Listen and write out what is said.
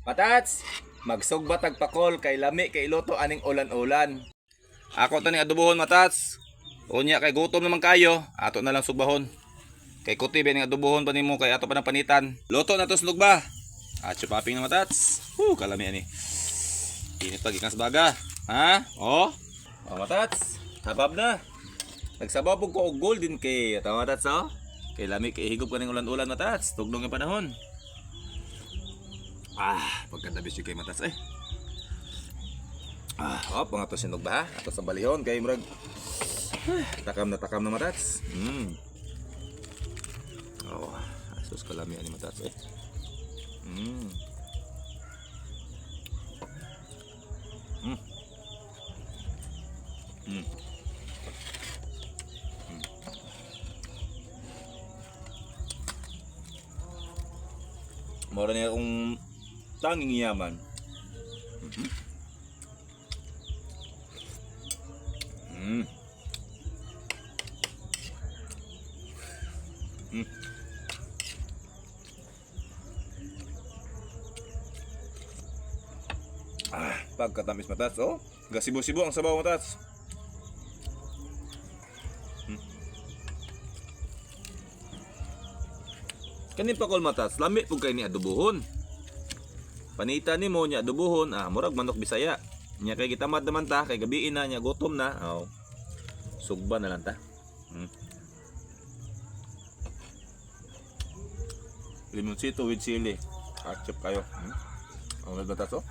Matats, magsugba tag pakol kay lami kay iluto aning ulan-ulan. Ako to ning adubohon, matats. Unya kay gutom naman kayo, ato na lang sugbahon. Kay kuti ba ning adubohon pa nimo kay ato pa ng panitan. Luto na to slugba. Atyo paping na, matats. Huh, kalami ani. Init pa gikan sa baga. Ha? Oh. Oh, matats. Habab na. Nagsabaw pug ko og golden kay. Tama, matats, oh. Kay lami kay higop kaning ulan-ulan, matats. Tugdong ang panahon. Ah, pagkadabis yung kay matas eh. Ah, oh, mga to sinog ba ha? Ato sa balihon kay murag ah, takam na matats. Oh, asus kalami ani matats eh. Mora niya akong tanging yaman. Ah, pagkatamis matats, oh. Gasibo-sibo ang sabaw, matats. Kanin pa kol matats, lami pug kay ni adubuhon. Panita ni mo nya adubuhon, ah, murag manok Bisaya. Nya kay gitamad naman ta, kay gabiin na nya gutom na. Oh. Sugba na lang ta. Limoncito with chili. Ketchup kayo. Ang matats, oh.